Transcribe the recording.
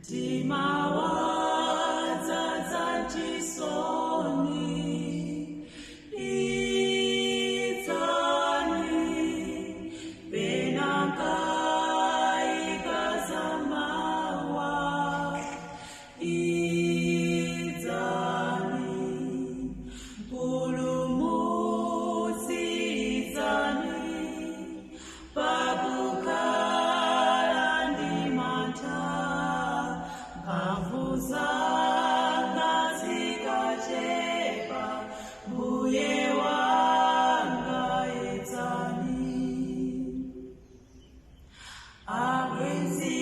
Mtima wadzaza chisoni, idzani, pena ndikayika za mawa, idzani, Mpulumutsi idzani, pakukhala ndi mantha, mphamvu zanga zikachepa, Mbuye wanga idzani. Abwenzi.